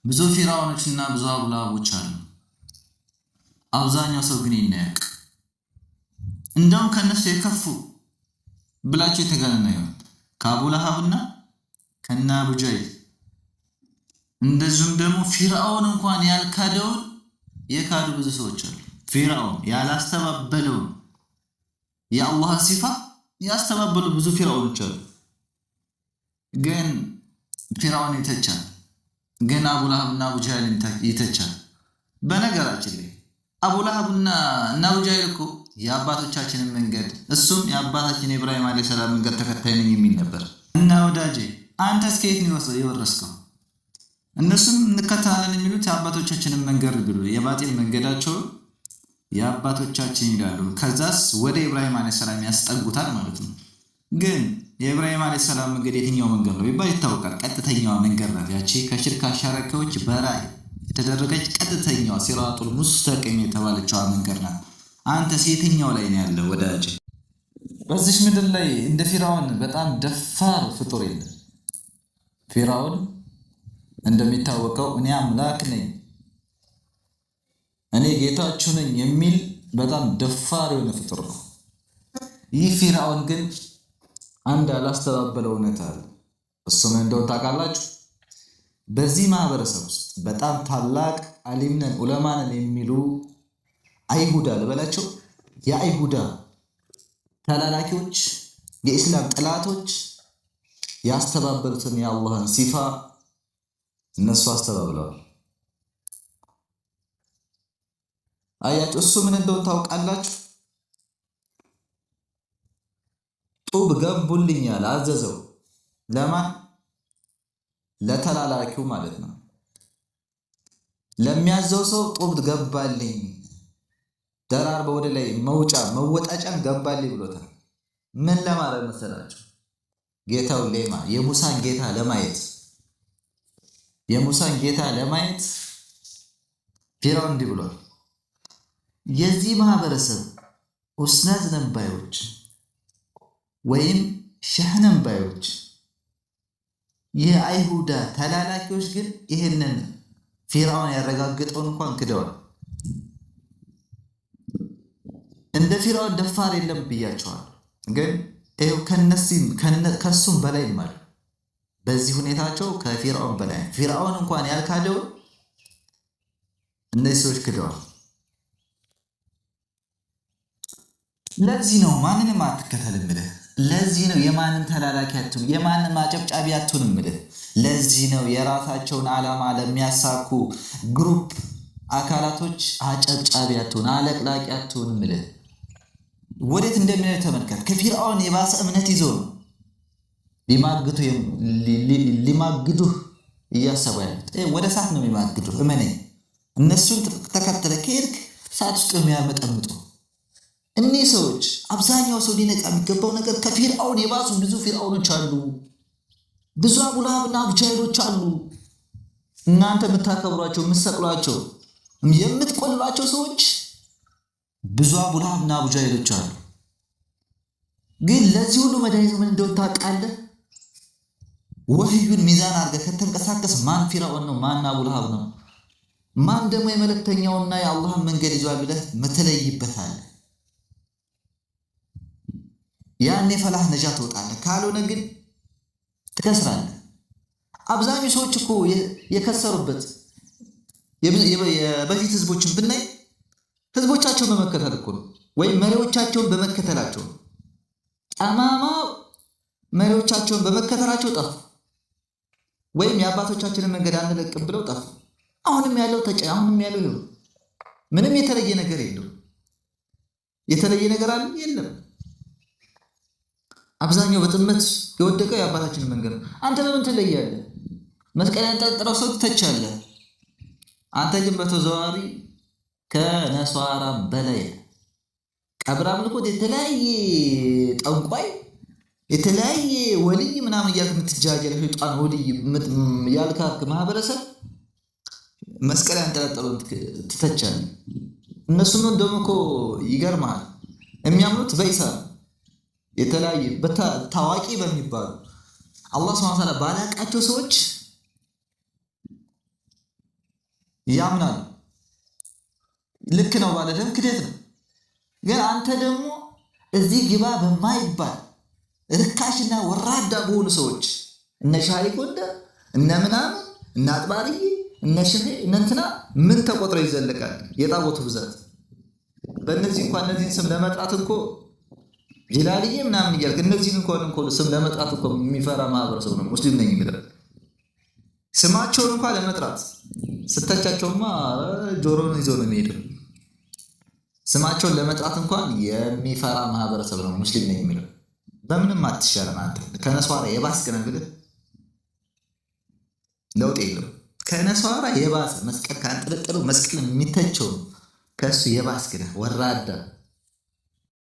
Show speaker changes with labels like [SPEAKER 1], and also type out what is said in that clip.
[SPEAKER 1] ብዙ ፊርዓውኖችና ብዙ አቡለሃቦች አሉ። አብዛኛው ሰው ግን ይህን አያውቅም። እንደውም ከእነሱ የከፉ ብላቸው የተጋነነ ይሆን ከአቡለሃብና ከነ አቡጃሂል እንደዚሁም ደግሞ ፊርዓውን እንኳን ያልካደውን የካዱ ብዙ ሰዎች አሉ። ፊርዓውን ያላስተባበለውን የአላህን ሲፋ ያስተባበሉ ብዙ ፊርዓውኖች አሉ። ግን ፊርዓውን ይተቻል፣ ግን አቡለሃብና አቡጃሂል ይተቻል። በነገራችን ላይ አቡለሃብና እና አቡጃሂል እኮ የአባቶቻችንን መንገድ እሱም የአባታችን የኢብራሂም ዓለይሂ ሰላም መንገድ ተከታይ ነኝ የሚል ነበር። እና ወዳጄ አንተስ ከየት ነው የወረስከው? እነሱም እንከተላለን የሚሉት የአባቶቻችንን መንገድ ብሎ የባጢል መንገዳቸውን የአባቶቻችን ይላሉ። ከዛስ ወደ ኢብራሂም ዓለይሂ ሰላም ያስጠጉታል ማለት ነው። ግን የኢብራሂም ዓለይሂ ሰላም መንገድ የትኛው መንገድ ነው ቢባል ይታወቃል። ቀጥተኛዋ መንገድ ናት። ያቺ ከሽርክ አሻራኪዎች በራይ የተደረገች ቀጥተኛዋ ሲራጡል ሙስተቂም የተባለችዋ መንገድ ናት። አንተስ የትኛው ላይ ነው ያለው ወዳጅ? በዚች ምድር ላይ እንደ ፊርዓውን በጣም ደፋር ፍጡር የለም። ፊርዓውን እንደሚታወቀው እኔ አምላክ ነኝ፣ እኔ ጌታችሁ ነኝ የሚል በጣም ደፋር የሆነ ፍጡር ነው። ይህ ፊርዓውን ግን አንድ ያላስተባበለው እውነት አለ። እሱ ምን እንደሆነ ታውቃላችሁ? በዚህ ማህበረሰብ ውስጥ በጣም ታላቅ አሊም ነን ዑለማ ነን የሚሉ አይሁዳ ልበላቸው፣ የአይሁዳ ተላላኪዎች፣ የኢስላም ጠላቶች ያስተባበሉትን የአላህን ሲፋ እነሱ አስተባብለዋል። አያችሁ፣ እሱ ምን እንደሆነ ታውቃላችሁ? ጡብ ገንቡልኛል አዘዘው። ለማን? ለተላላኪው ማለት ነው። ለሚያዘው ሰው ጡብ ገባልኝ፣ ደራርበ ወደ ላይ መውጫ መወጣጫን ገባልኝ ብሎታል። ምን ለማድረግ መሰላችሁ? ጌታው ሌማ የሙሳን ጌታ ለማየት የሙሳን ጌታ ለማየት ፊርዓውን እንዲህ ብሏል። የዚህ ማህበረሰብ ኡስታዝ ነን ባዮች ወይም ሸህ ነን ባዮች የአይሁዳ ተላላኪዎች ግን ይህንን ፊርዓውን ያረጋግጠውን እንኳን ክደዋል። እንደ ፊርዓውን ደፋር የለም ብያቸዋል። ግን ይኸው ከሱም በላይ አሉ። በዚህ ሁኔታቸው ከፊርዓውን በላይ ፊርዓውን እንኳን ያልካደውን እነዚህ ሰዎች ክደዋል። ለዚህ ነው ማንንም አትከተል እምልህ። ለዚህ ነው የማንም ተላላኪ አትሁን፣ የማንም አጨብጫቢ አትሁን እምልህ። ለዚህ ነው የራሳቸውን ዓላማ ለሚያሳኩ group አካላቶች አጨብጫቢ አትሁን፣ አለቅላቂ አትሁን እምልህ። ወዴት እንደሚሄድ ተመልከት። ከፊርዓውን የባሰ እምነት ይዞ ነው ሊማግዱህ እያሰቡ ያሉት። ወደ እሳት ነው የሚማግዱህ፣ እመነኝ። እነሱን ተከተለ ከሄድክ እሳት ውስጥ የሚያመጠምጡ እኒህ ሰዎች። አብዛኛው ሰው ሊነቃ የሚገባው ነገር ከፊርዓውን የባሱ ብዙ ፊርዓውኖች አሉ። ብዙ አቡለሃብና አቡጃሂሎች አሉ። እናንተ የምታከብሯቸው፣ የምትሰቅሏቸው፣ የምትቆልሏቸው ሰዎች ብዙ አቡለሃብና አቡጃሂሎች አሉ። ግን ለዚህ ሁሉ መድኃኒቱ ምን እንደሆነ ታውቃለህ? ወህዩን ሚዛን አድርገህ ከተንቀሳቀስ ማን ፊርዓውን ነው? ማን አቡለሃብ ነው? ማን ደግሞ የመልእክተኛውና የአላህን መንገድ ይዟል ብለህ ምትለይበታለህ። ያኔ ፈላህ ነጃ ትወጣለህ። ካልሆነ ግን ትከስራለህ። አብዛኛው ሰዎች እኮ የከሰሩበት የበፊት ህዝቦችን ብናይ ህዝቦቻቸውን በመከተል እኮ ነው፣ ወይም መሪዎቻቸውን በመከተላቸው ነው። ጠማማ መሪዎቻቸውን በመከተላቸው ጠፉ፣ ወይም የአባቶቻችንን መንገድ አንለቅም ብለው ጠፉ። አሁንም ያለው አሁንም ያለው ይኸው፣ ምንም የተለየ ነገር የለውም። የተለየ ነገር አለ? የለም። አብዛኛው በጥመት የወደቀው የአባታችንን መንገድ ነው። አንተ በምን ትለያለህ? መስቀል ያንጠለጠለው ሰው ትተቻለህ። አንተ ግን በተዘዋዋሪ ከነሷራ በላይ ቀብር አምልኮት፣ የተለያየ ጠንቋይ፣ የተለያየ ወልይ ምናምን እያልክ የምትጃጀል ሸይጣን ወልይ ያልካክ ማህበረሰብ መስቀል ያንጠለጠለውን ትተቻለህ። እነሱም ደግሞ እኮ ይገርምሃል የሚያምኑት በኢሳ የተለያየ ታዋቂ በሚባሉ አላህ ሱብሓነሁ ወተዓላ ባላቃቸው ሰዎች ያምናሉ። ልክ ነው ማለትም ክደት ነው። ግን አንተ ደግሞ እዚህ ግባ በማይባል ርካሽና ወራዳ በሆኑ ሰዎች፣ እነ ሻሪ ጎንደር፣ እነ ምናምን፣ እነ አጥባርዬ፣ እነ ሽሄ፣ እነ እንትና ምን ተቆጥሮ ይዘለቃል? የጣቦቱ ብዛት በእነዚህ እንኳን እነዚህን ስም ለመጥራት እኮ ጅላልዬ ምናምን እያልክ እነዚህን እንኳን ስም ለመጥራት እኮ የሚፈራ ማህበረሰቡ ነው ሙስሊም ነኝ የሚለው። ስማቸውን እንኳን ለመጥራት ስተቻቸውማ ጆሮን ይዞ ነው የሚሄደው። ስማቸውን ለመጥራት እንኳን የሚፈራ ማህበረሰብ ነው ሙስሊም ነኝ የሚለው። በምንም አትሻለም አንተ፣ ከነሷራ የባስክ ነህ ብልህ ለውጥ የለውም። ከነሷራ የባሰ መስቀል ካንጠለጠለው መስቀል የሚተቸው ከእሱ የባስክ ነህ ወራዳ።